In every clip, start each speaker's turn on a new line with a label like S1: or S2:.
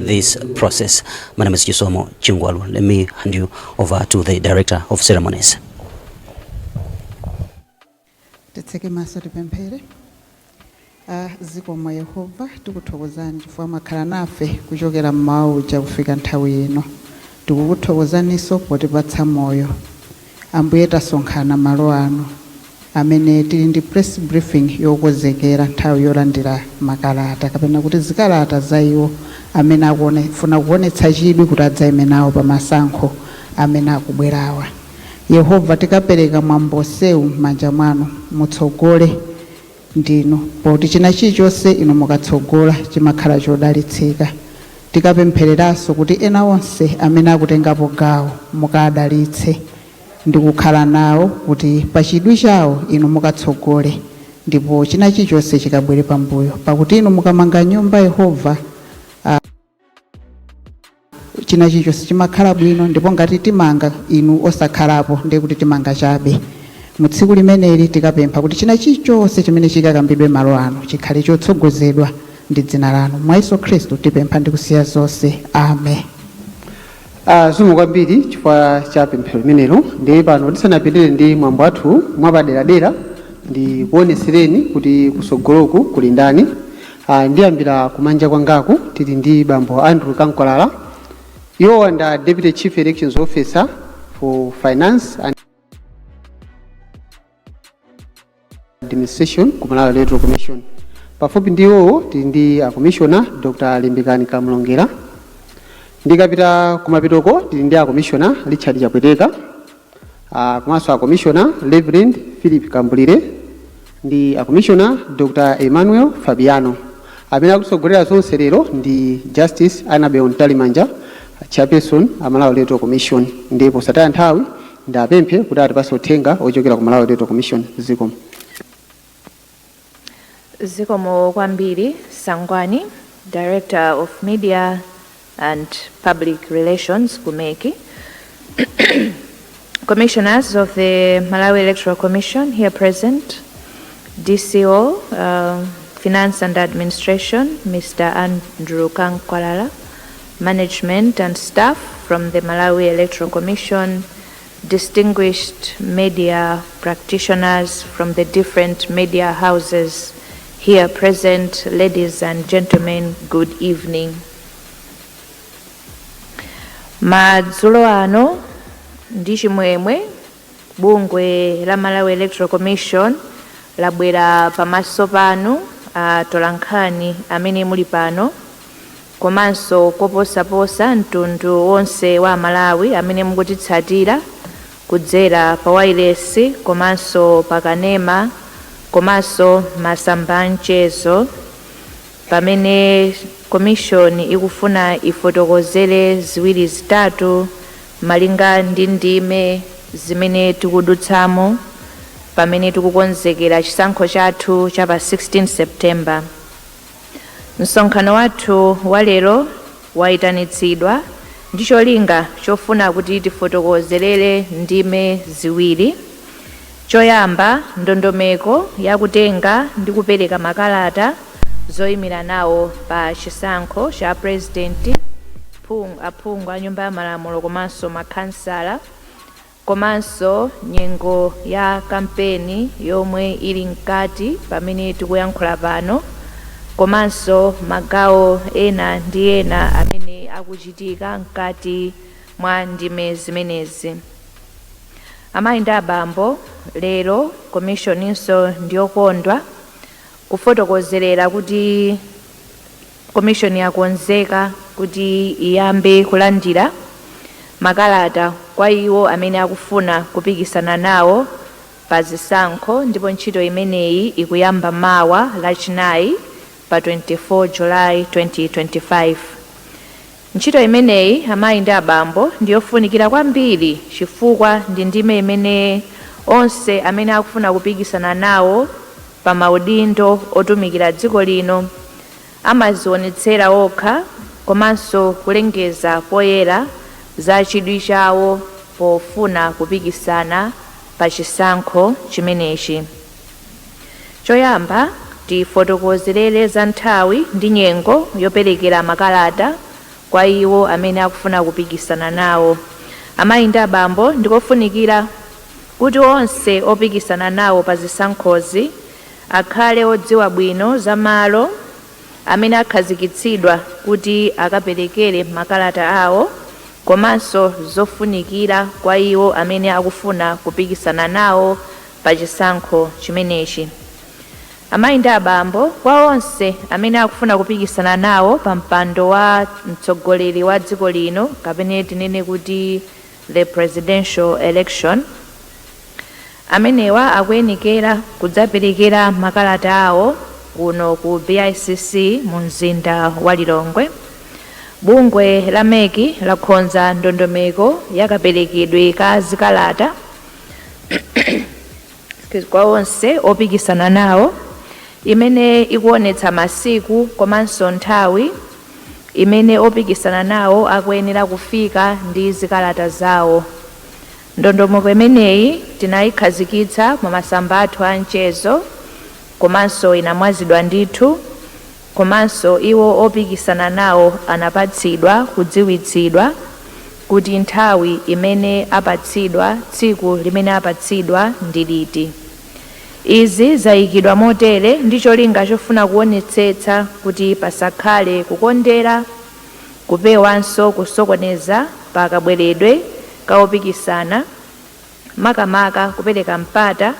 S1: this process. My name is Chisomo Chingwalu. Let me hand you over to the Director of Ceremonies.
S2: Titseke maso, tipemphere. Zikomo Yehova, tikuthokozani chifukwa mwakhala nafe kuchokera mmawa uja kufika nthawi ino. Tikukuthokozaninso potipatsa moyo. Ambuye, tasonkhana malo ano amene tili ndi press briefing yokonzekera nthawi yolandira makalata kapena kuti zikalata za iwo amene akufuna kuonetsa chidwi kuti adzayime nawo pa masankho amene akubwerawa. Yehova, tikapereka mwambo onsewu m'manja mwanu, mutsogole ndinu, poti china chilichonse inu mukatsogola chimakhala chodalitsika. Tikapemphereranso kuti ena onse amene akutengapo gawo mukadalitse ndi kukhala nawo, kuti pachidwi chawo inu mukatsogole ndipo china chilichonse chikabwere pambuyo, pakuti inu mukamanga nyumba, Yehova, china chilichonse chimakhala bwino, ndipo ngati timanga inu osakhalapo, ndiye kuti timanga chabe. Mu tsiku limeneli tikapempha kuti china chilichonse chimene chikakambidwe malo ano chikhale chotsogozedwa ndi dzina lanu. Mwa Yesu Khristu tipempha ndi kusiya zonse, amen.
S3: Zikomo kwambiri chifukwa cha pemphero limenelo. Ndiye pano tisanapitirire ndi mwambo wathu mwapaderadera, ndi kuonesereni kuti kusogoloku kuli ndani. Ndiyambira kumanja kwangaku, tili ndi bambo Andrew Kankwalala. Iwowa nda Deputy Chief Elections Officer for Finance and Administration ku Malawi Electoral Commission. Pafupi ndi iwowo tili ndi a Commissioner Dr Limbikani Kamlongera. Ndikapita kumapitoko tili ndi a Commissioner Richard Chapweteka, komanso a Commissioner Reverend Philip Kambulire ndi a Commissioner Dr Emmanuel Fabiano. Amene akutsogolera zonse lero ndi Justice Annabel Mtalimanja, Chairperson a Malawi Electoral Commission. Ndipo posataya nthawi ndapemphe kuti atipase uthenga ochokera ku Malawi Electoral Commission. Zikomo.
S4: Zikomo kwambiri, Sangwani, Director of Media and Public Relations ku MEC. Commissioners of the Malawi Electoral Commission here present, DCO, Finance and Administration, Mr. Andrew Kankwalala, management and staff from the Malawi Electoral Commission, distinguished media practitioners from the different media houses here present, ladies and gentlemen, good evening. Madzulo ano ndi chimwemwe bungwe la Malawi Electoral Commission labwera pamaso panu atolankhani amene muli pano, komanso koposaposa mtundu wonse wa Malawi amene mukutitsatira kudzera pa wailesi komanso pa kanema komanso masamba a mchezo, pamene Commission ikufuna ifotokozere ziwiri zitatu malinga ndi ndime zimene tikudutsamo pamene tikukonzekera chisankho chathu cha pa 16 September. Msonkhano wathu wa lero wayitanitsidwa ndi cholinga chofuna kuti tifotokozerere ndime ziwiri. Choyamba, ndondomeko yakutenga ndi kupereka makalata zoyimira nawo pa chisankho cha President, aphungu a Nyumba ya Malamulo komanso makhansala, komanso nyengo ya kampeni yomwe ili mkati pamene tikuyankhula pano, komanso magawo ena ndi ena amene akuchitika mkati mwa ndime zimenezi. Amayi ndi abambo, lero Commissioninso ndiyokondwa kufotokozerera kuti Commission yakonzeka kuti iyambe kulandira makalata kwa iwo amene akufuna kupikisana nawo pa zisankho, ndipo ntchito imeneyi ikuyamba mawa, Lachinayi pa 24 July 2025. Ntchito imeneyi, amayi ndi abambo, ndiyofunikira kwambiri chifukwa ndi ndime imene onse amene akufuna kupikisana nawo pa maudindo otumikira dziko lino amazionetsera okha komanso kulengeza poyera za chidwi chawo pofuna kupikisana pa chisankho chimenechi. Choyamba, tifotokozerere za nthawi ndi nyengo yoperekera makalata. kwa iwo amene akufuna kupikisana nawo. Amayi ndi abambo, ndikofunikira kuti onse opikisana nawo pa zisankhozi akhale odziwa bwino za malo amene akhazikitsidwa kuti akaperekere makalata awo, komanso zofunikira kwa iwo amene akufuna kupikisana nawo pa chisankho chimenechi. Amayi ndi abambo, kwa onse amene akufuna kupikisana nawo pa mpando wa mtsogoleri wa dziko lino, kapena tinene kuti the presidential election, amenewa akuyenekera kudzaperekera makalata awo kuno ku BICC mu mzinda wa Lilongwe. Bungwe la MEC lakonza ndondomeko yakaperekedwe ka zikalata kwa onse opikisana nawo, imene ikuonetsa masiku komanso nthawi imene opikisana nawo akuyenera kufika ndi zikalata zawo. Ndondomeko imeneyi tinayikhazikitsa pa masamba athu a mchezo, komanso inamwazidwa ndithu, komanso iwo opikisana nawo anapatsidwa kudziwitsidwa kuti nthawi imene apatsidwa, tsiku limene apatsidwa ndi liti. Izi zayikidwa motere ndi cholinga chofuna kuonetsetsa kuti pasakhale kukondera, kupewanso kusokoneza pakabweredwe ka opikisana, makamaka kupereka mpata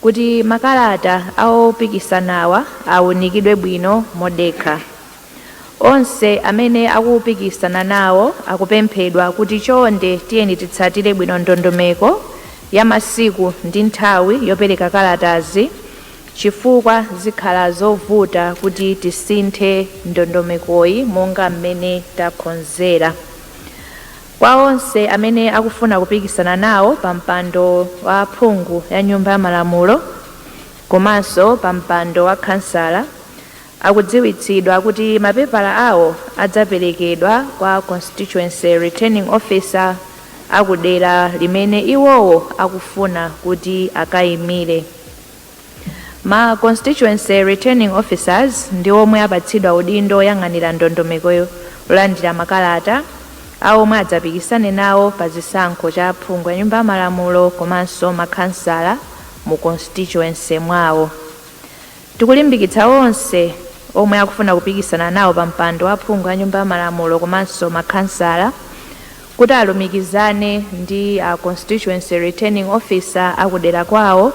S4: kuti makalata a opikisanawa awunikidwe bwino modekha. Onse amene akupikisana nawo akupemphedwa kuti chonde tiyeni titsatire bwino ndondomeko ya masiku ndi nthawi yopereka kalatazi, chifukwa zikhala zovuta kuti tisinthe ndondomekoyi monga mmene takonzera. Kwa onse amene akufuna kupikisana nawo pa mpando wa phungu ya Nyumba ya Malamulo komanso pa mpando wa khansala, akudziwitsidwa kuti mapepala awo adzaperekedwa kwa constituency returning officer akudera limene iwowo akufuna kuti akayimire. Ma constituency returning officers ndi omwe apatsidwa udindo oyang'anira ndondomeko yolandira makalata a omwe adzapikisane nawo pa zisankho cha phungu ya Nyumba ya Malamulo komanso makhansala mu constituency mwawo. Tikulimbikitsa onse omwe akufuna kupikisana nawo pa mpando wa phungu ya Nyumba ya Malamulo komanso makhansala kuti alumikizane ndi a constituency returning officer akudera kwawo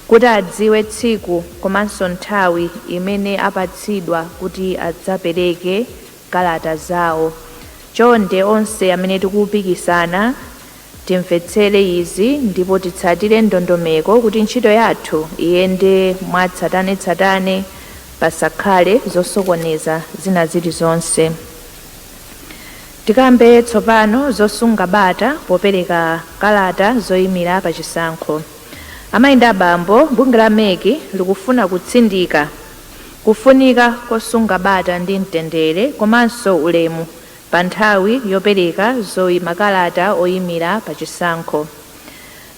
S4: kuti adziwe tsiku komanso nthawi imene apatsidwa kuti adzapereke kalata zawo. Chonde onse amene tikupikisana timvetsere izi ndipo titsatire ndondomeko kuti ntchito yathu iyende mwatsatanetsatane, pasakhale zosokoneza zina zilizonse. Tikambe tsopano zosunga bata popereka kalata zoyimira pa chisankho. Amayi ndi abambo, bungwe la MEC likufuna kutsindika kufunika kosunga bata ndi mtendere komanso ulemu pa nthawi yopereka makalata oyimira pa chisankho.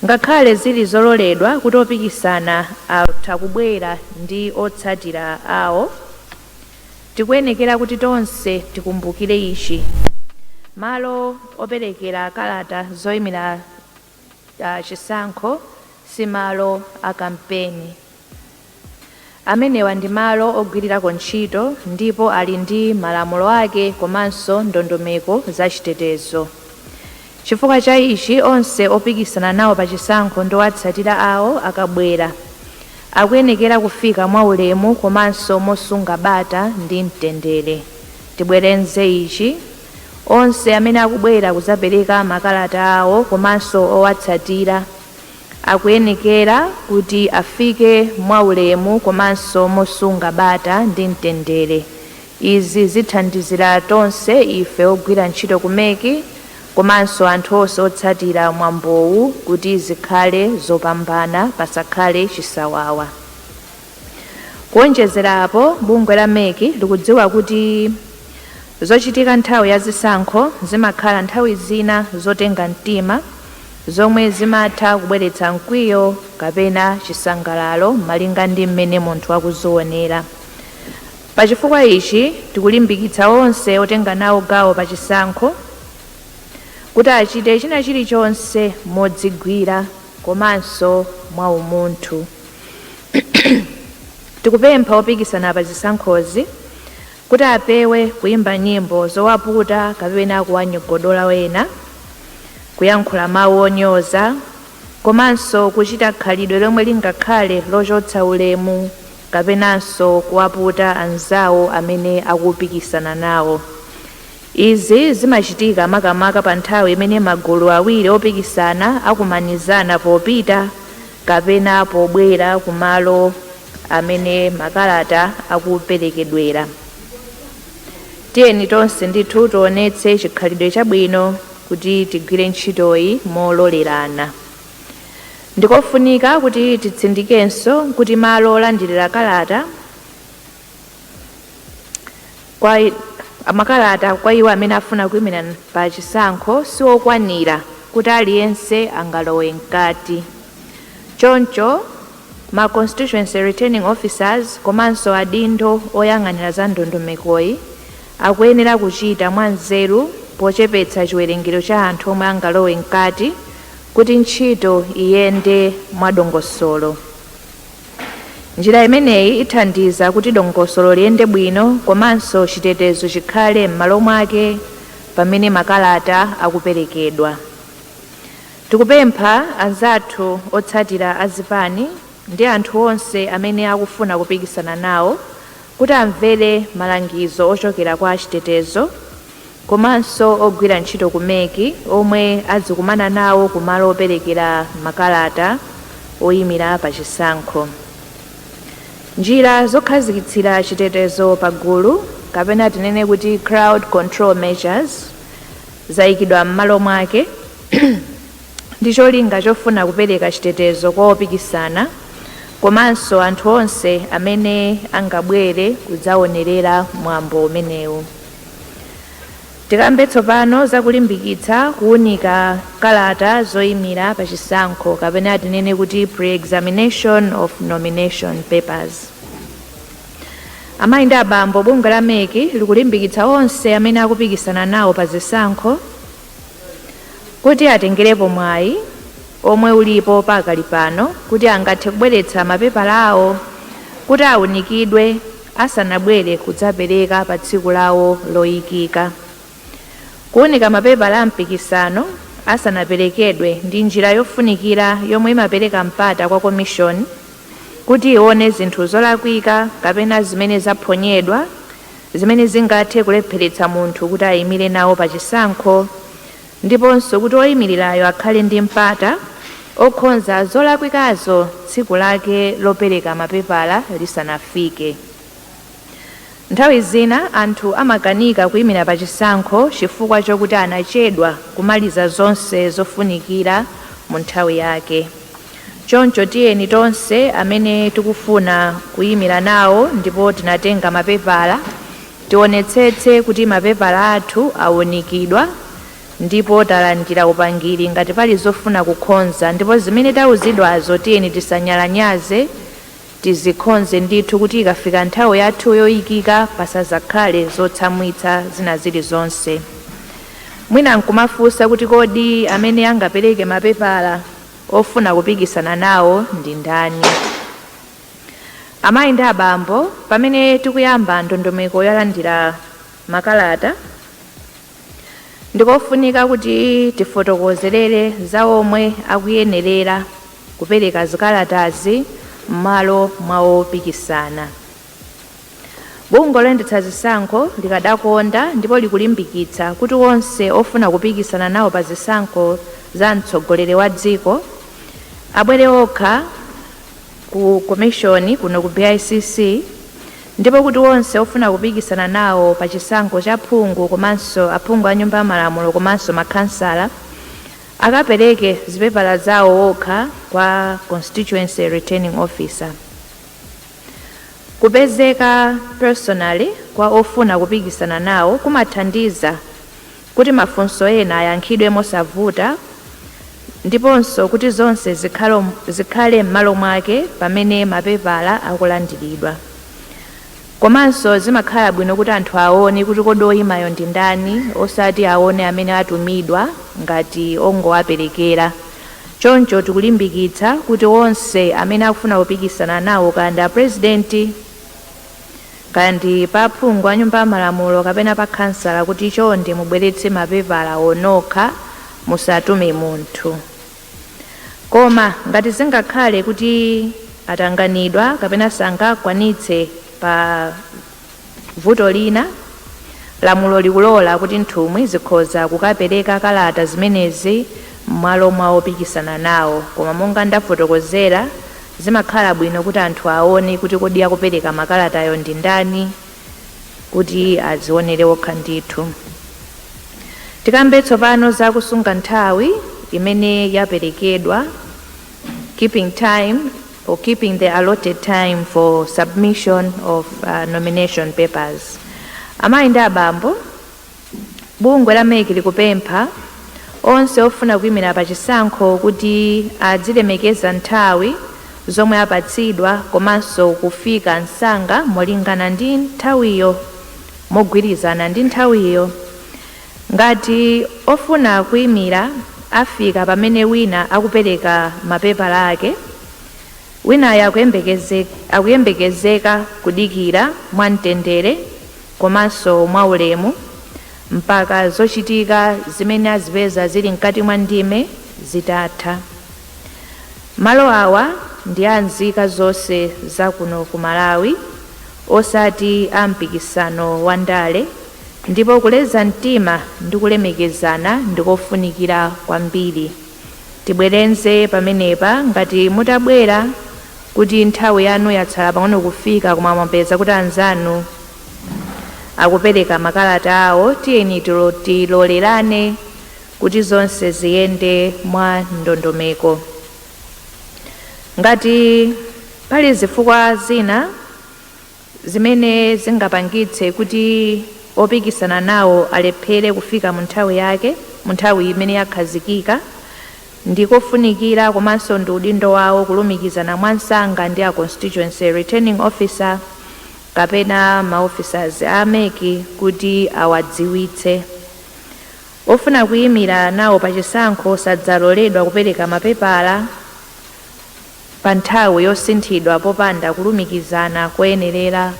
S4: Ngakhale zili zololedwa kuti opikisana atha kubwera ndi otsatira awo, tikuyenekera kuti tonse tikumbukire ichi: malo operekera kalata zoyimira chisankho si malo a kampeni. Amenewa ndi malo ogwirirako ntchito ndipo ali ndi malamulo ake komanso ndondomeko zachitetezo. Chifukwa cha ichi, onse opikisana nawo pa chisankho ndi owatsatira awo akabwera akuyenekera kufika mwaulemu komanso mosunga bata ndi mtendere. Tibwerenze ichi: onse amene akubwera kudzapereka makalata awo komanso owatsatira akuyenekera kuti afike mwaulemu komanso mosunga bata ndi mtendere. Izi zithandizira tonse ife ogwira ntchito ku MEC komanso anthu onse otsatira mwambowu kuti zikhale zopambana, pasakhale chisawawa. Kuonjezerapo, bungwe la MEC likudziwa kuti zochitika nthawi ya zisankho zimakhala nthawi zina zotenga mtima, zomwe zimatha kubweretsa mkwiyo kapena chisangalalo malinga ndi mmene munthu akuzionera. Pachifukwa ichi, tikulimbikitsa onse otenga nawo gawo pa chisankho kuti achite china chilichonse modzigwira komanso mwaumunthu. Tikupempha opikisana pa zisankhozi kuti apewe kuyimba nyimbo zowaputa kapena kuwanyogodola wena, kuyankhula mawu onyoza, komanso kuchita khalidwe lomwe lingakhale lochotsa ulemu kapenanso kuwaputa anzawo amene akupikisana nawo. Izi zimachitika makamaka pa nthawi imene magulu awiri opikisana akumanizana popita kapena pobwera kumalo amene makalata akuperekedwera. Tiyeni tonse ndithu tionetse chikhalidwe chabwino kuti tigwire ntchitoyi mololerana. Ndikofunika kuti titsindikenso kuti malo olandirira kalata kwa makalata kwa iwo amene afuna kuyimira pa chisankho siwokwanira kuti aliyense angalowe mkati. Choncho ma constituency returning officers komanso adindo oyang'anira za ndondomekoyi akuyenera kuchita mwanzeru pochepetsa chiwerengero cha anthu omwe angalowe mkati kuti ntchito iyende mwadongosolo. Njira imeneyi ithandiza kuti dongosolo liyende bwino komanso chitetezo chikhale m'malo mwake pamene makalata akuperekedwa. Tikupempha anzathu otsatira azipani ndi anthu onse amene akufuna kupikisana nawo kuti amvere malangizo ochokera kwa achitetezo komanso ogwira ntchito ku MEC omwe azikumana nawo kumalo operekera makalata oyimira pa chisankho. Njira zokhazikitsira chitetezo pa gulu, kapena tinene kuti crowd control measures, zayikidwa m'malo mwake ndi cholinga chofuna kupereka chitetezo kwa opikisana komanso anthu onse amene angabwere kudzaonerera mwambo umenewu. Tikambe tsopano zakulimbikitsa kuwunika kalata zoyimira pa chisankho, kapena tinene kuti pre-examination of nomination papers. Amayi ndi abambo, bungwe la MEC likulimbikitsa onse amene akupikisana nawo pa zisankho kuti atengerepo mwayi omwe ulipo pakali pano kuti angathe kubweretsa mapepala awo kuti awunikidwe asanabwere kudzapereka pa tsiku lawo loyikika. Kuwunika mapepala a mpikisano asanaperekedwe ndi njira yofunikira yomwe imapereka mpata kwa komishoni kuti ione zinthu zolakwika kapena zimene zaphonyedwa zimene zingathe kulepheretsa munthu kuti ayimire nawo pa chisankho, ndiponso kuti oyimirirayo akhale ndi mpata okonza zolakwikazo tsiku lake lopereka mapepala lisanafike. Nthawi zina anthu amakanika kuyimira pa chisankho chifukwa chokuti anachedwa kumaliza zonse zofunikira mu nthawi yake. Choncho tiyeni tonse amene tikufuna kuyimira nawo ndipo tinatenga mapepala tionetsetse kuti mapepala athu awunikidwa ndipo talandira upangiri ngati pali zofuna kukonza, ndipo zimene tauzidwazo tiyeni tisanyalanyaze, tizikonze ndithu kuti ikafika nthawi yathu yoyikika pasazakhale zotsamwitsa zina zilizonse. Mwina nkumafunsa kuti kodi amene angapereke mapepala ofuna kupikisana nawo ndi ndani? Amayi ndi abambo, pamene tikuyamba ndondomeko yolandira makalata, ndikofunika kuti tifotokozerere za omwe akuyenerera kupereka zikalatazi m'malo mwa opikisana. Bungwe loyendetsa zisankho likadakonda ndipo likulimbikitsa kuti onse ofuna kupikisana nawo pa zisankho za mtsogoleri wa dziko abwere okha ku komishoni kuno ku BICC, ndipo kuti onse ofuna kupikisana nawo pa chisankho cha phungu komanso aphungu a nyumba ya malamulo komanso makhansala akapereke zipepala zawo okha kwa constituency returning officer. Kupezeka personally kwa ofuna kupikisana nawo kumathandiza kuti mafunso ena ayankhidwe mosavuta ndiponso kuti zonse zikhale m'malo mwake pamene mapepala akulandiridwa. Komanso zimakhala bwino kuti anthu aone kuti kodi oyimayo ndi ndani, osati aone amene atumidwa ngati ongowaperekera. Choncho tikulimbikitsa kuti onse amene akufuna kupikisana nawo, kaya ndi apurezidenti, kaya ndi pa aphungu a Nyumba ya Malamulo kapena pa khansala, kuti chonde mubweretse mapepala onokha, musatume munthu. Koma ngati zingakhale kuti atanganidwa kapena sangakwanitse pa vuto lina, lamulo likulola kuti nthumwi zikhoza kukapereka kalata zimenezi m'malo mwa opikisana nawo. Koma monga ndafotokozera, zimakhala bwino kuti anthu aone kuti kodi akupereka makalatayo ndi ndani, kuti azionere okha ndithu. Tikambe tsopano za kusunga nthawi imene yaperekedwa, keeping time or keeping the allotted time for submission of nomination papers. Amayi ndi abambo, bungwe la MEC likupempha onse ofuna kuyimira pa chisankho kuti azilemekeza nthawi zomwe apatsidwa komanso kufika msanga molingana ndi nthawiyo, mogwirizana ndi nthawiyo. Ngati ofuna kuyimira afika pamene wina akupereka mapepala ake, winayo akuyembekezeka kudikira mwamtendere komanso mwaulemu mpaka zochitika zimene azipeza zili mkati mwa ndime zitatha. Malo awa ndi a nzika zonse zakuno ku Malawi, osati a mpikisano wa ndale, ndipo kuleza mtima ndi kulemekezana ndikofunikira kwambiri. Tibwerenze pamenepa: ngati mutabwera kuti nthawi yanu yatsala pang'ono kufika koma mwapeza kuti anzanu akupereka makalata awo, tiyeni tilolerane kuti zonse ziyende mwa ndondomeko. Ngati pali zifukwa zina zimene zingapangitse kuti opikisana nawo alephere kufika mu nthawi yake, mu nthawi imene yakhazikika, ndikofunikira komanso ndi udindo wawo kulumikizana mwansanga ndi a constituency returning officer kapena ma officers a MEC kuti awadziwitse. Ofuna kuyimira nawo pa chisankho sadzaloledwa kupereka mapepala pa nthawi yosinthidwa popanda kulumikizana koyenerera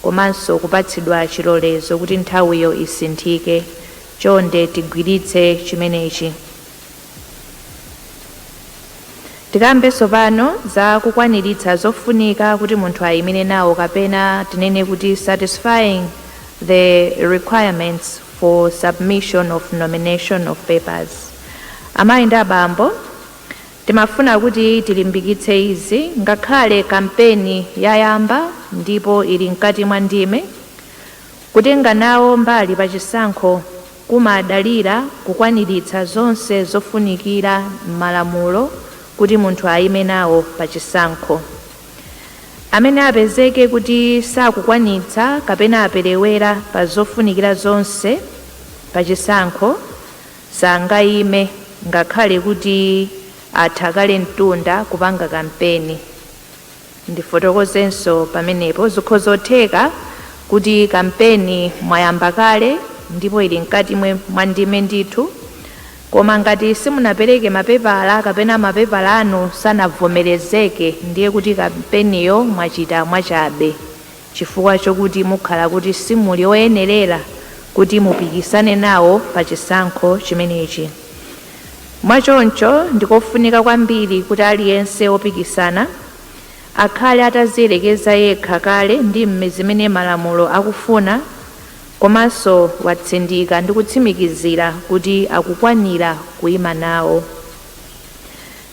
S4: komanso kupatsidwa chilolezo kuti nthawiyo isinthike. Chonde tigwiritse chimenechi. Tikambenso pano za kukwaniritsa zofunika kuti munthu ayimire nawo, kapena tinene kuti satisfying the requirements for submission of nomination of papers. Amayi ndi abambo, timafuna kuti tilimbikitse izi: ngakhale kampeni yayamba ndipo ili mkati mwa ndime, kutenga nawo mbali pa chisankho kumadalira kukwaniritsa zonse zofunikira m'malamulo kuti munthu ayime nawo pa chisankho. Amene apezeke kuti sakukwanitsa kapena aperewera pa zofunikira zonse pa chisankho sangayime, ngakhale kuti atha kale mtunda kupanga kampeni. Ndifotokozenso pamenepo: zikhozotheka kuti kampeni mwayamba kale ndipo ili mkati mwa ndime ndithu, koma ngati simunapereke mapepala kapena mapepala anu sanavomerezeke, ndiye kuti kampeniyo mwachita mwachabe, chifukwa chokuti mukhala kuti simuli oyenerera kuti mupikisane nawo pa chisankho chimenechi. Mwachoncho ndikofunika kwambiri kuti aliyense wopikisana akhale ataziyerekeza yekha kale ndi zimene malamulo akufuna, komanso watsindika ndi kutsimikizira kuti akukwanira kuyima nawo.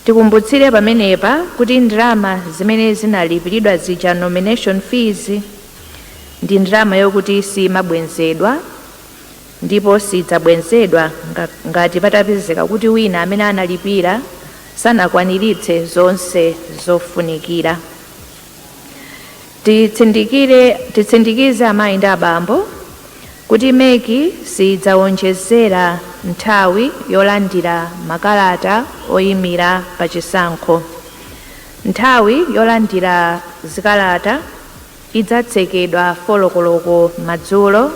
S4: Tikumbutsire pamenepa kuti ndalama zimene zinalipiridwa zija, nomination fees, ndi ndalama yokuti simabwenzedwa ndipo sidzabwenzedwa ngati patapezeka kuti wina amene analipira sanakwaniritse zonse zofunikira. Titsindikire, titsindikize, amayi ndi abambo, kuti MEC sidzawonjezera nthawi yolandira makalata oyimira pa chisankho. Nthawi yolandira zikalata Idzatsekedwa 4 koloko madzulo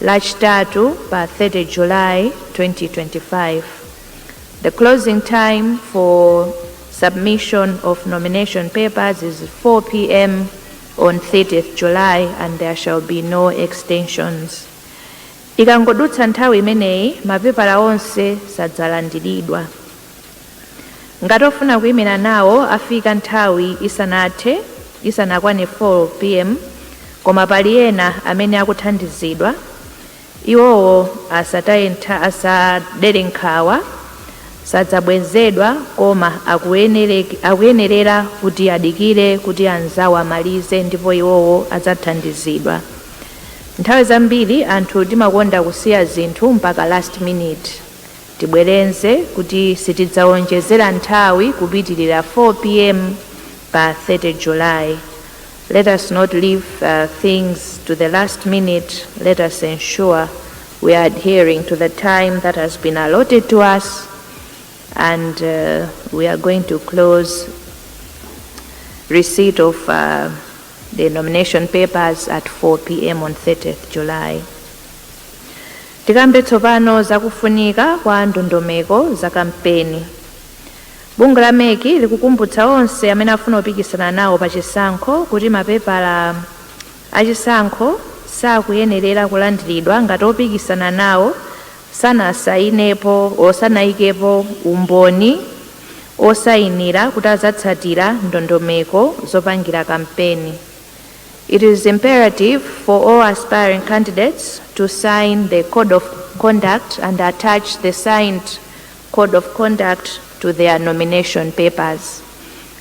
S4: Lachitatu pa 30 July 2025. The closing time for submission of nomination papers is 4 p.m. on 30th July, and there shall be no extensions. Ikangodutsa nthawi imeneyi, mapepala onse sadzalandiridwa. Ngati ofuna kuyimira nawo afika nthawi isanathe, isanakwane 4 p.m., koma pali ena amene akuthandizidwa, iwowo asadere nkhawa, sadzabwezedwa, koma akuyenerera kuti adikire kuti anzawo amalize ndipo iwowo adzathandizidwa. Nthawi zambiri anthu timakonda kusiya zinthu mpaka last minute. Tibwereze kuti sitidzawonjezera nthawi kupitirira 4 p.m. pa 30 July. Let us not leave things to the last minute. Let us ensure we are adhering to the time that has been allotted to us, and we are going to close receipt of the nomination papers at 4 p.m. on 30th July. Tikambe tsopano zakufunika kwa ndondomeko za kampeni. Bungwe la MEC likukumbutsa onse amene afuna kupikisana nawo pa chisankho kuti mapepala achisankho sakuyenerera kulandiridwa ngati opikisana nawo sanasayinepo, osanayikepo umboni osayinira kuti adzatsatira ndondomeko zopangira kampeni. It is imperative for all aspiring candidates to sign the code of conduct and attach the signed code of conduct to their nomination papers.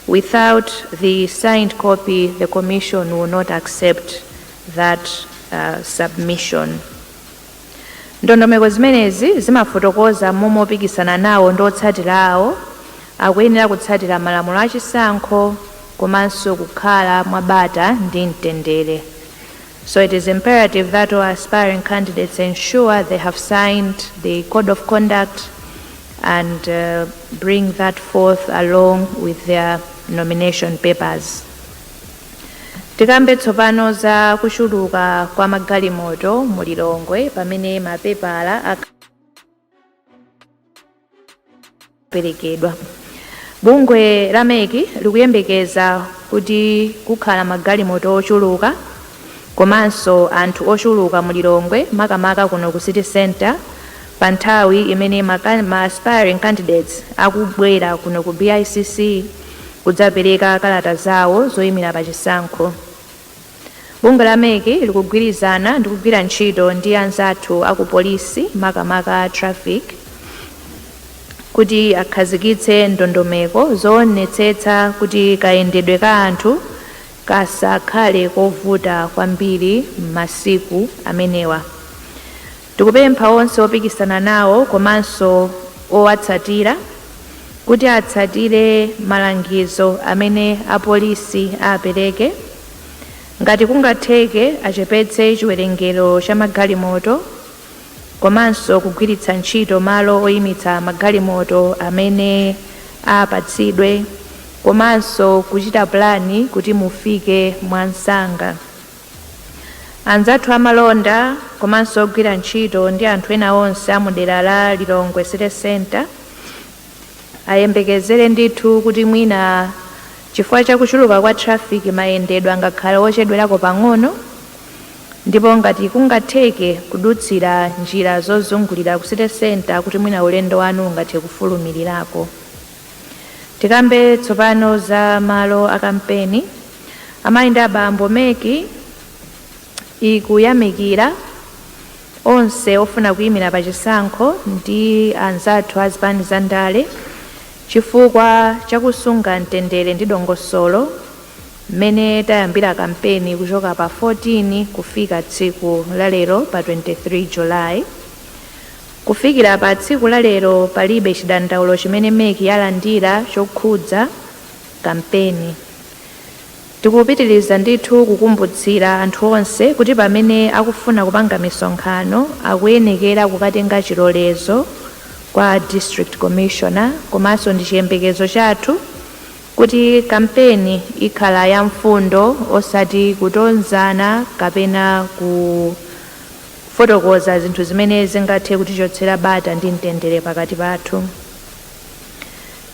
S4: Without the signed copy, the Commission will not accept that submission. Ndondomeko zimenezi zimafotokoza momwe opikisana nawo ndi otsatira awo akuyenera kutsatira malamulo achisankho komanso kukhala mwabata ndi mtendere. So it is imperative that all aspiring candidates ensure they have signed the code of conduct and bring that forth along with their nomination papers. Tikambe tsopano za kuchuluka kwa magalimoto mu Lilongwe pamene mapepala akaperekedwa. Bungwe la MEC likuyembekeza kuti kukhala magalimoto ochuluka komanso anthu ochuluka mu Lilongwe, makamaka kuno ku city center, pa nthawi imene ma aspiring candidates akubwera kuno ku BICC kudzapereka kalata zawo zoyimira pa chisankho. Bungwe la MEC likugwirizana ndi kugwira ntchito ndi anzathu aku polisi, makamaka traffic, kuti akhazikitse ndondomeko zoonetsetsa kuti kayendedwe ka anthu kasakhale kovuta kwambiri m'masiku amenewa. Tikupempha onse opikisana nawo komanso owatsatira kuti atsatire malangizo amene apolisi apereke. Ngati kungatheke, achepetse chiwerengero cha magalimoto komanso kugwiritsa ntchito malo oyimitsa magalimoto amene apatsidwe, komanso kuchita pulani kuti mufike mwansanga. Anzathu amalonda komanso ogwira ntchito ndi anthu ena onse amudera la Lilongwe City Center ayembekezere ndithu kuti mwina chifukwa chakuchuluka kwa traffic, mayendedwe angakhale ochedwerako pang'ono, ndipo ngati kungatheke kudutsira njira zozungulira ku city center kuti mwina ulendo wanu ungathe kufulumirirako. Tikambe tsopano za malo a kampeni. Amayi ndi abambo, MEC ikuyamikira onse ofuna kuyimira pa chisankho ndi anzathu a zipani za ndale chifukwa chakusunga mtendere ndi dongosolo mmene tayambira kampeni kuchoka pa 14 kufika tsiku la lero pa 23 July. Kufikira pa tsiku la lero, palibe chidandaulo chimene MEC yalandira chokhudza kampeni. Tikupitiriza ndithu kukumbutsira anthu onse kuti pamene akufuna kupanga misonkhano, akuyenekera kukatenga chilolezo kwa District Commissioner, komanso ndi chiyembekezo chathu Kuti kampeni ikhala ya mfundo, osati kutonzana kapena kufotokoza zinthu zimene zingathe kutichotsera bata ndi mtendere pakati pathu.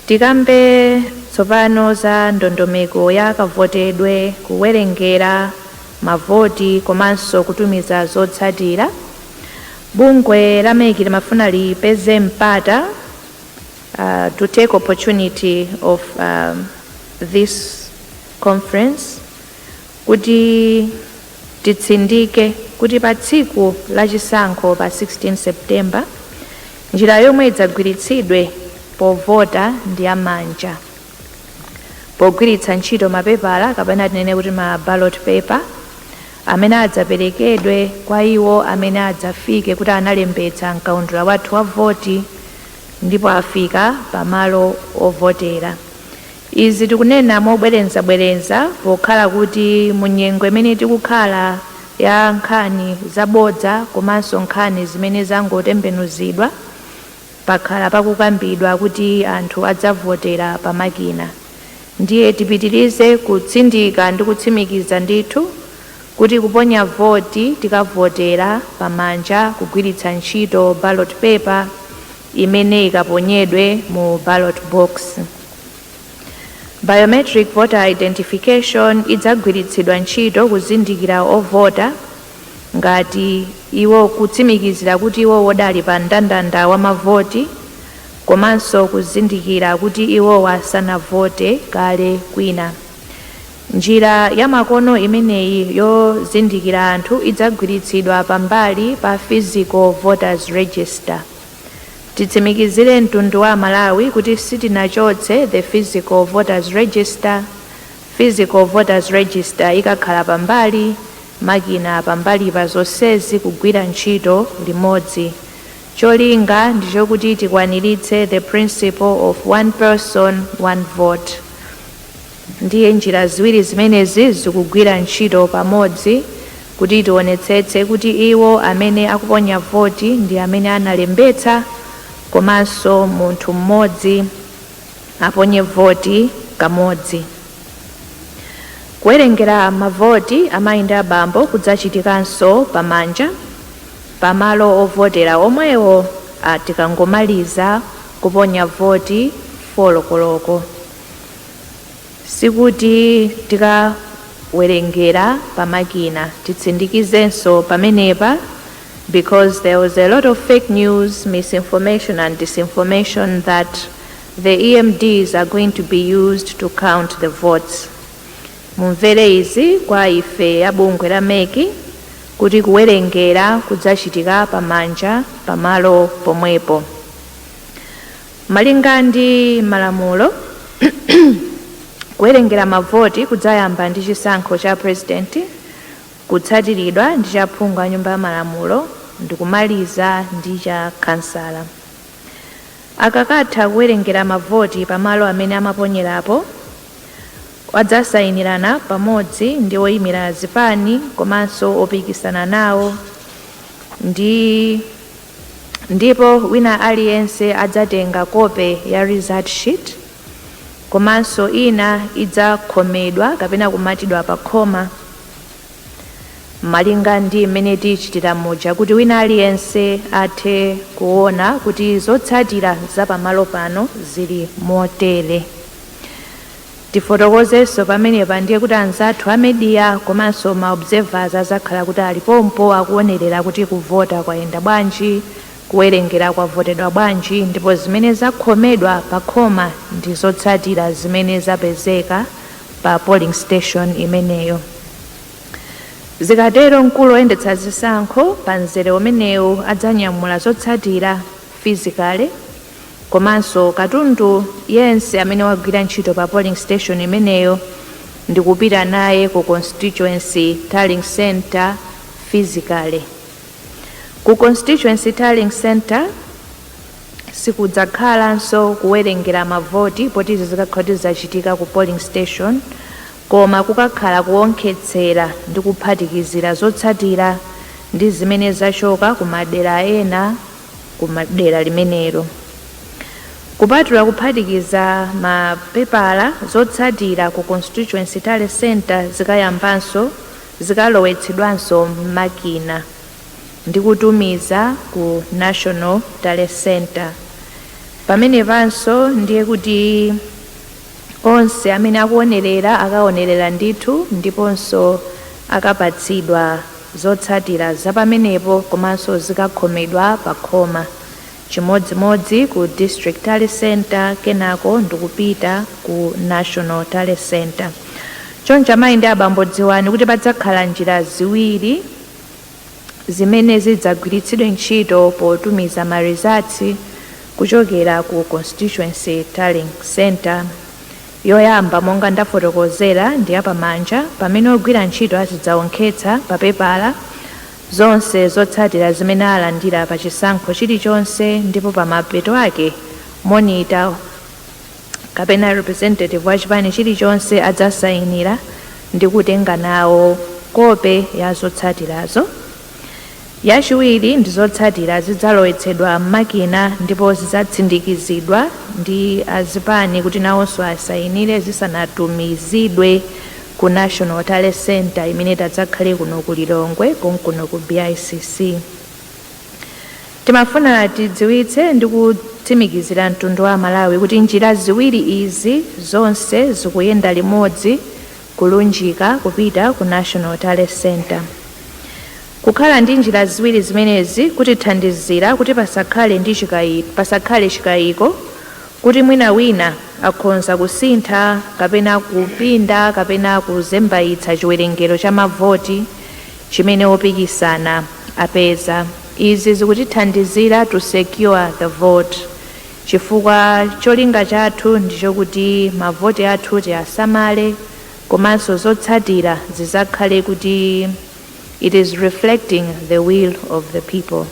S4: Tikambe tsopano za ndondomeko ya kavotedwe, kuwerengera mavoti komanso kutumiza zotsatira. Bungwe la MEC limafuna lipeze mpata to take opportunity of this conference kuti titsindike kuti pa tsiku la chisankho pa 16 September, njira yomwe idzagwiritsidwe povota ndi yamanja, pogwiritsa ntchito mapepala kapena tinene kuti ma ballot paper amene adzaperekedwe kwa iwo amene adzafike kuti analembetsa mkaundula wathu wa voti ndipo afika pamalo ovotera. Izi tikunena mobwerezabwereza pokhala kuti mu nyengo imene tikukhala ya nkhani zabodza komanso nkhani zimene zangotembenuzidwa, pakhala pakukambidwa kuti anthu adzavotera pamakina. Ndiye tipitirize kutsindika ndi kutsimikiza ndithu kuti kuponya voti tikavotera pamanja, kugwiritsa ntchito ballot paper imene ikaponyedwe mu ballot box. Biometric voter identification idzagwiritsidwa ntchito kuzindikira ovota ngati iwo, kutsimikizira kuti iwo wodali pa mndandanda wa mavoti, komanso kuzindikira kuti iwo asanavote kale kwina. Njira ya makono imeneyi yozindikira anthu idzagwiritsidwa pambali pa physical voters register. Titsimikizire mtundu wa Malawi kuti sitinachotse the physical voters register. Physical voters register ikakhala pambali, makina pambali pa zonsezi, kugwira ntchito limodzi. Cholinga ndichokuti tikwaniritse the principle of one person, one vote. Ndiye njira ziwiri zimenezi zikugwira ntchito pamodzi kuti tionetsetse kuti iwo amene akuponya voti ndi amene analembetsa, komanso munthu mmodzi aponye voti kamodzi. Kuwerengera mavoti, amayi ndi abambo, kudzachitikanso pamanja pamalo ovotera omwewo tikangomaliza kuponya voti 4 koloko. Sikuti tikawerengera pamakina. Titsindikizenso pamenepa because there was a lot of fake news, misinformation and disinformation that the EMDs are going to be used to count the votes. Mumvere izi kwa ife a bungwe la MEC kuti kuwerengera kudzachitika pamanja pamalo pomwepo. Malinga ndi malamulo, kuwerengera mavoti kudzayamba ndi chisankho cha president, kutsatiridwa ndi cha phungu a nyumba ya malamulo, ndi kumaliza ndi cha kansala. Akakatha kuwerengera mavoti pamalo amene amaponyerapo, adzasayinirana pamodzi ndi oyimira zipani komanso opikisana nawo, ndipo wina aliyense adzatenga kope ya result sheet, komanso ina idzakhomedwa kapena kumatidwa pa khoma malinga ndi mmene tichitira muja, kuti wina aliyense athe kuona kuti zotsatira zapamalo pano zili motere. Tifotokozenso pamenepa ndiye kuti anzathu a media komanso ma observers azakhala kuti alipompo akuonerera kuti kuvota kwayenda bwanji, kuwerengera kwavotedwa bwanji, ndipo zimene zakhomedwa pa khoma ndi zotsatira zimene zapezeka pa polling station imeneyo. Zikatero, mkulu oyendetsa zisankho pa mzere umenewu adzanyamula zotsatira physically komanso katundu yense amene wagwira ntchito pa polling station imeneyo ndi kupita naye ku constituency tallying center physically. Ku constituency tallying center sikudzakhalanso kuwerengera mavoti, poti izi zikakhala kuti zachitika ku polling station, koma kukakhala kuonkhetsera ndi kuphatikizira zotsatira ndi zimene zachoka ku madera ena ku madera limenelo. Kupatula kuphatikiza mapepala, zotsatira ku constituency tally center zikayambanso zikalowetsedwanso m'makina ndi kutumiza ku National Tally Center. Pamenepanso ndiye kuti onse amene akuonerera akaonerera ndithu, ndiponso akapatsidwa zotsatira zapamenepo, komanso zikakhomedwa pa khoma, chimodzimodzi ku District Tally Center, kenako ndikupita ku National Tally Center. Choncho amayi ndi abambo, dziwani kuti padzakhala njira ziwiri zimene zidzagwiritsidwe ntchito potumiza ma results kuchokera ku constituency tallying center. Yoyamba, monga ndafotokozera, ndi yapamanja, pamene ogwira ntchito azidzaonkhetsa pa pepala zonse zotsatira zimene alandira pa chisankho chilichonse, ndipo pa mapeto ake monitor kapena representative wa chipani chilichonse adzasayinira ndi kutenga nawo kope ya zotsatirazo. Yachiwiri ndi zotsatira zidzalowetsedwa m'makina ndipo zidzatsindikizidwa ndi azipani kuti nawonso asayinire zisanatumizidwe ku National Tally Center imene tadzakhale kuno ku Lilongwe, konkuno ku BICC. Timafuna tidziwitse ndi kutsimikizira mtundu wa Malawi kuti njira ziwiri izi zonse zikuyenda limodzi kulunjika kupita ku National Tally Center. Kukhala ndi njira ziwiri zimenezi kutithandizira kuti pasakhale chikayiko kuti mwina wina akhonza kusintha kapena kupinda kapena kuzembayitsa chiwerengero cha mavoti chimene opikisana apeza. Izi zikutithandizira to secure the vote, chifukwa cholinga chathu ndichokuti mavoti athu tiasamale, komanso zotsatira zizakhale kuti it is reflecting the will of the people.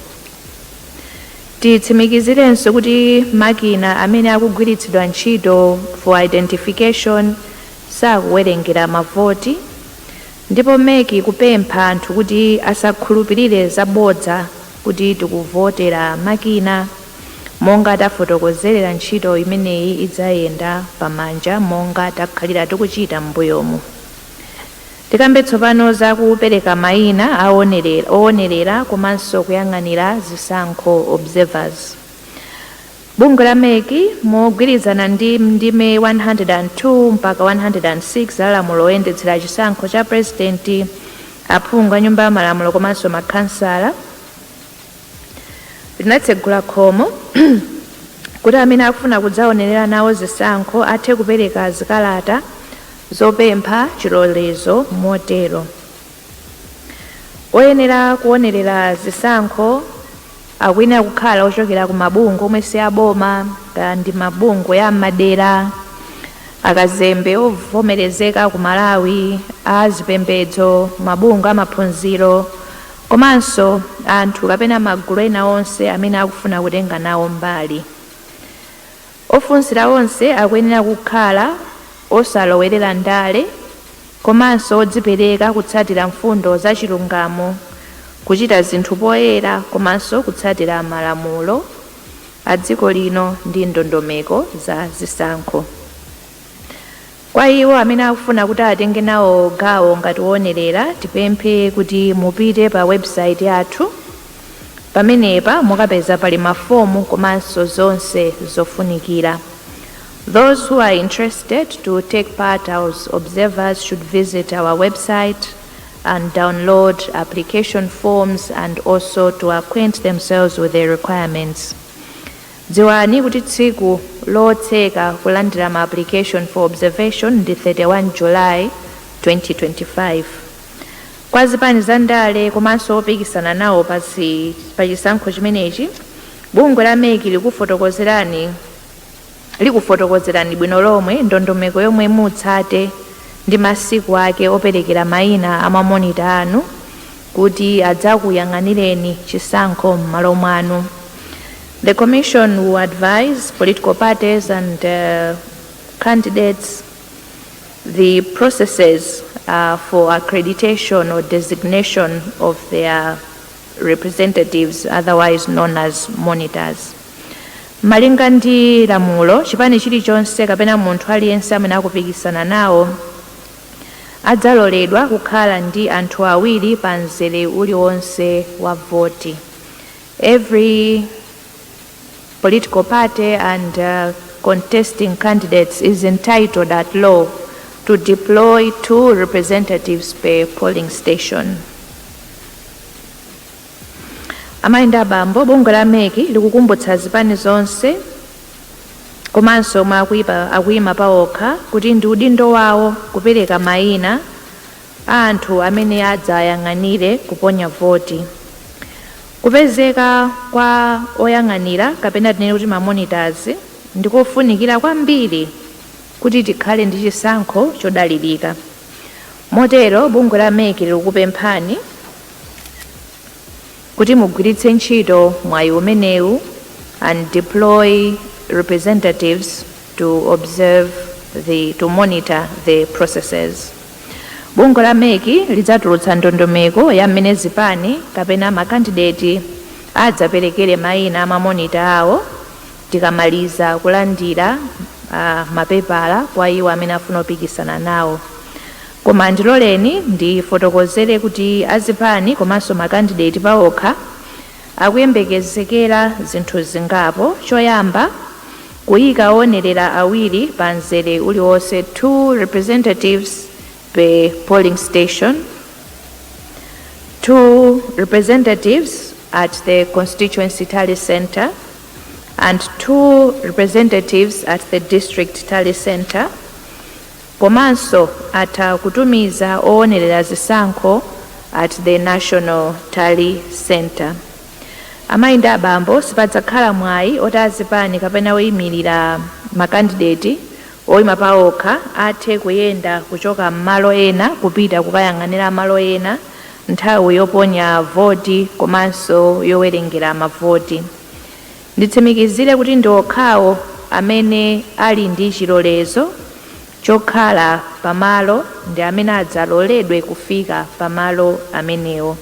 S4: Titsimikizirenso kuti makina amene akugwiritsidwa ntchito for identification sakuwerengera mavoti, ndipo MEC kupempha anthu kuti asakhulupirire zabodza kuti tikuvotera makina. Monga tafotokozerera, ntchito imeneyi idzayenda pamanja monga takhalira tikuchita m'mbuyomu. Tikambe tsopano za kupereka mayina aonerera komanso kuyang'anira zisankho, observers. Bungwe la MEC, mogwirizana ndi ndime 102 mpaka 106 la lamulo loyendetsera chisankho cha President, aphungu a Nyumba ya Malamulo komanso makhansala, linatsegula khomo kuti amene akufuna kudzaonerera nawo zisankho athe kupereka zikalata zopempha chilolezo. Motero oyenera kuonerera zisankho akuyenera kukhala ochokera ku mabungwe omwe si aboma, kaya ndi mabungwe ya madera, akazembe ovomerezeka ku Malawi, a zipembedzo, mabungwe amaphunziro, komanso anthu kapena magulu ena onse amene akufuna kutenga nawo mbali. Ofunsira onse akuyenera kukhala osalowerera ndale komanso odzipereka kutsatira mfundo za chilungamo, kuchita zinthu poyera, komanso kutsatira malamulo a dziko lino ndi ndondomeko za zisankho. Kwa iwo amene akufuna kuti atenge nawo gawo ngati wonerera, tipemphe kuti mupite pa website yathu. Pamenepa mukapeza pali mafomu komanso zonse zofunikira. Those who are interested to take part as observers should visit our website and download application forms and also to acquaint themselves with the requirements. Dziwani kuti tsiku lotseka kulandira ma application for observation ndi 31 July 2025. Kwa zipani za ndale komanso opikisana nawo pa chisankho chimenechi, bungwe la MEC likufotokozerani bwino lomwe ndondomeko yomwe mutsate ndi masiku ake operekera mayina a ma monitor anu kuti adzakuyang'anireni chisankho m'malo mwanu. The Commission will advise political parties and candidates the processes for accreditation or designation of their representatives, otherwise known as monitors. Malinga ndi lamulo, chipani chilichonse kapena munthu aliyense amene akupikisana nawo adzaloledwa kukhala ndi anthu awiri pa mzere uliwonse wa voti. Every political party and contesting candidates is entitled at law to deploy two representatives per polling station. Amayi ndi abambo, bungwe la MEC likukumbutsa zipani zonse komanso omwe akuyima pawokha kuti ndi udindo wawo kupereka mayina a anthu amene adzayang'anire kuponya voti. Kupezeka kwa oyang'anira, kapena tinene kuti ma monitors, ndikofunikira kwambiri kuti tikhale ndi chisankho chodalirika. Motero bungwe la MEC likukupemphani kuti mugwiritse ntchito mwayi umenewu and deploy representatives to observe the to monitor the processes. Bungwe la MEC lidzatulutsa ndondomeko ya mmene zipani kapena makandideti adzaperekere mayina a ma monitor awo tikamaliza kulandira mapepala kwa iwo amene afuna kupikisana nawo. Koma ndiloleni ndifotokozere kuti azipani komanso makandideti pawokha akuyembekezekera zinthu zingapo. Choyamba, kuyika owonerera awiri pa mzere uliwonse, two representatives per polling station, two representatives at the constituency tally center and two representatives at the district tally center. Komanso atha kutumiza owonerera zisankho at the national tally center. Amayi ndi abambo, sipadzakhala mwayi oti azipani kapena oyimirira makandideti oyima pawokha athe kuyenda kuchoka m'malo ena kupita kukayang'anira malo ena nthawi yoponya voti komanso yowerengera mavoti. Nditsimikizire kuti ndi okhawo amene ali ndi chilolezo chokhala pamalo ndi amene adzaloledwe kufika pamalo amenewo.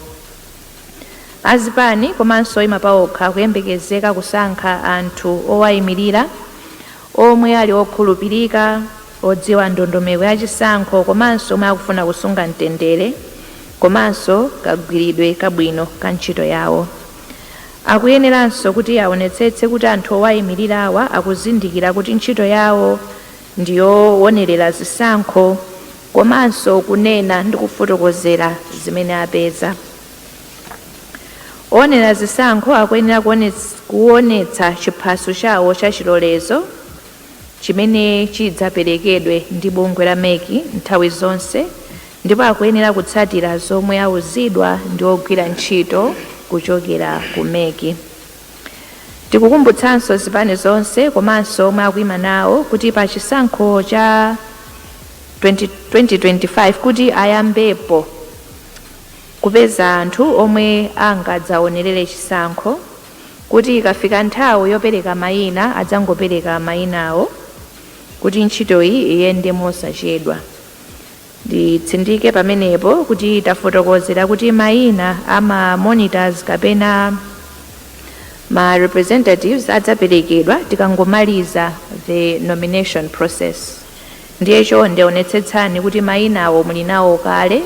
S4: Azipani komanso oyima pawokha kuyembekezeka kusankha anthu owayimirira omwe ali okhulupirika, odziwa ndondomeko ya chisankho, komanso omwe akufuna kusunga mtendere komanso kagwiridwe kabwino ka ntchito yawo. Akuyeneranso kuti aonetsetse kuti anthu owayimirirawa akuzindikira kuti ntchito yawo ndiyowonerera zisankho komanso kunena ndi kufotokozera zimene apeza. Oonera zisankho akuyenera kuonetsa chiphaso chawo cha chilolezo chimene chidzaperekedwe ndi bungwe la MEC nthawi zonse, ndipo akuyenera kutsatira zomwe awuzidwa ndi ogwira ntchito kuchokera ku MEC. Tikukumbutsanso zipani zonse komanso omwe akuyima nawo kuti pa chisankho cha 20 2025 kuti ayambepo kupeza anthu omwe angadzaonerere chisankho, kuti ikafika nthawi yopereka mayina adzangopereka mayinawo kuti ntchitoyi iyende mosachedwa. Nditsindike pamenepo kuti tafotokozera kuti mayina ama monitors kapena ma representatives adzaperekedwa tikangomaliza the nomination process. Ndiye chonde onetsetsani kuti mayinawo muli nawo kale,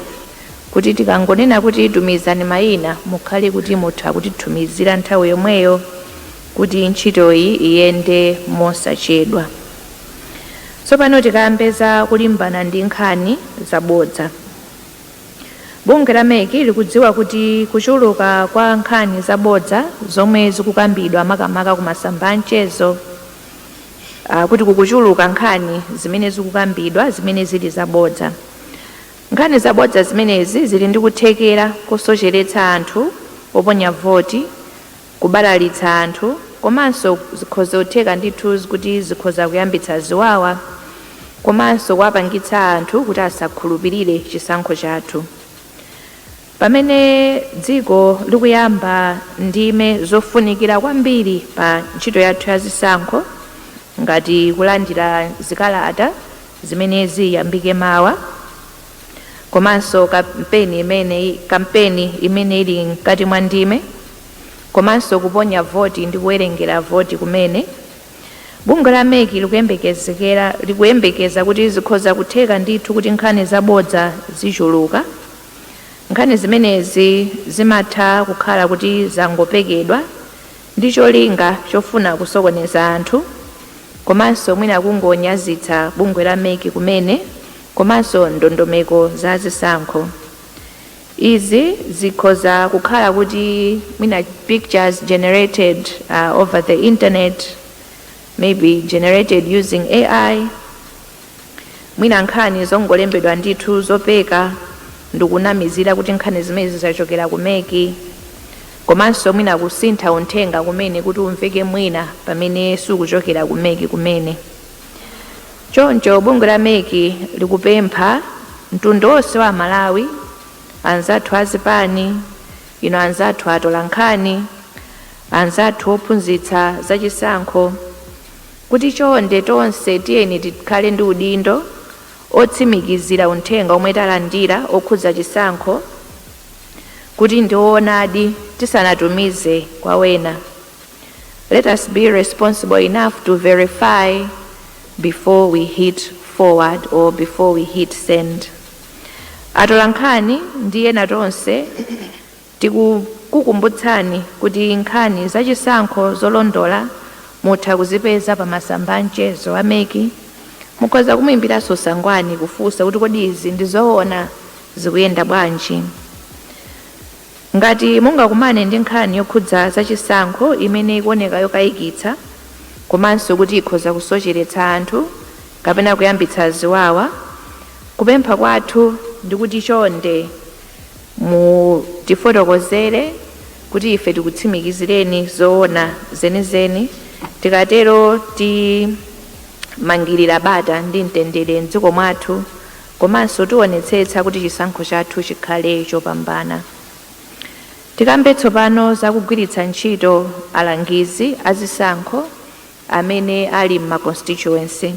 S4: kuti tikangonena kuti tumizani mayina, mukhale kuti mutha kutitumizira nthawi yomweyo kuti ntchitoyi iyende mosachedwa. Tsopano tikambe za kulimbana ndi nkhani zabodza. Bungwe la MEC likudziwa kuti kuchuluka kwa nkhani zabodza zomwe zikukambidwa makamaka ku masamba a mchezo, kuti kukuchuluka nkhani zimene zikukambidwa zimene zili zabodza. Nkhani zabodza zimenezi zili ndi kuthekera kosocheretsa anthu oponya voti, kubalalitsa anthu, komanso zikhoza kutheka ndithu kuti zikhoza kuyambitsa ziwawa komanso kuwapangitsa anthu kuti asakhulupirire chisankho chathu. Pamene dziko likuyamba ndime zofunikira kwambiri pa ntchito yathu ya zisankho, ngati kulandira zikalata zimene ziyambike mawa, komanso kampeni imene ili mkati mwa ndime, Komanso kuponya voti ndi kuwerengera voti kumene, bungwe la MEC likuyembekeza kuti zikhoza kutheka ndithu kuti nkhani zabodza zichuluka. Nkhani zimenezi zimatha kukhala kuti zangopekedwa ndi cholinga chofuna kusokoneza anthu, komanso mwina kungonyazitsa bungwe la MEC kumene, komanso ndondomeko za zisankho. Izi zikhoza kukhala kuti mwina pictures generated over the internet, maybe generated using AI, mwina nkhani zongolembedwa ndithu zopeka ndikunamizira kuti nkhani zimenezi zachokera ku MEC, komanso mwina kusintha uthenga kumene kuti umveke mwina pamene sukuchokera ku MEC kumene. Choncho bungwe la MEC likupempha mtundu wonse wa Malawi, anzathu azipani, ino anzathu atola nkhani, anzathu ophunzitsa zachisankho, kuti chonde tonse tiyeni tikhale ndi udindo otsimikizira uthenga omwe talandira okhudza chisankho kuti ndioonadi tisanatumize kwa wena. Let us be responsible enough to verify before we hit forward or before we hit send. Atola nkhani ndi ena tonse, tikukukumbutsani kuti nkhani zachisankho zolondola mutha kuzipeza pa masamba a mchezo a MEC. Mukhoza kumuyimbiranso Sangwani kufunsa kuti kodi izi ndizoona, zikuyenda bwanji? Ngati mungakumane ndi nkhani yokhudza zachisankho imene ikuoneka yokayikitsa, komanso kuti ikhoza kusocheretsa anthu kapena kuyambitsa ziwawa, kupempha kwathu ndikuti chonde mutifotokozere kuti ife tikutsimikizireni zoona zenizeni. Tikatero timangirira bata ndi mtendere mdziko mwathu, komanso tionetsetsa kuti chisankho chathu chikhale chopambana. Tikambe tsopano zakugwiritsa ntchito alangizi azisankho amene ali m'ma constituency.